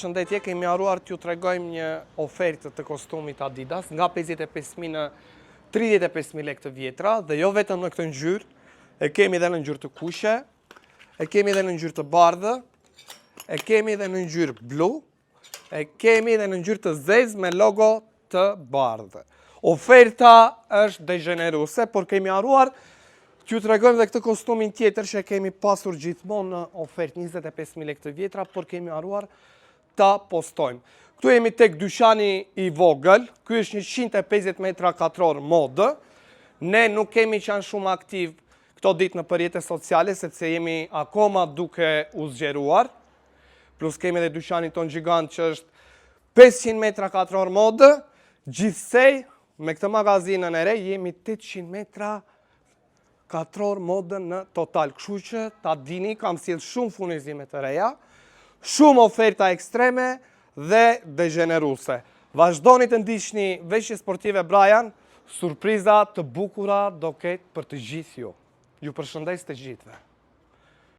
Përshëndetje, kemi harruar t'ju tregojmë një ofertë të kostumit Adidas nga 55.000 në 35.000 lekë të vjetra dhe jo vetëm në këtë ngjyrë, e kemi edhe në ngjyrë të kuqe, e kemi edhe në ngjyrë të bardhë, e kemi edhe në ngjyrë blu, e kemi edhe në ngjyrë të zezë me logo të bardhë. Oferta është degjeneruese, por kemi harruar t'ju tregojmë dhe këtë kostumin tjetër që e kemi pasur gjithmonë në ofertë 25.000 lekë të vjetra, por kemi harruar ta postojmë. Këtu jemi tek dyqani i vogël, ky është 150 metra katror modë. Ne nuk kemi qenë shumë aktiv këto ditë në rrjete sociale, sepse jemi akoma duke u zgjeruar. Plus kemi edhe dyqanin ton gjigant që është 500 metra katror modë. Gjithsej, me këtë magazinën e re, jemi 800 metra katror modë në total. Kështu që ta dini, kam sjell shumë furnizime të reja, shumë oferta ekstreme dhe degjeneruese. Vazhdoni të ndiqni veshje sportive Brian, surpriza të bukura do ketë për të gjithë ju. Ju përshëndes të gjithëve.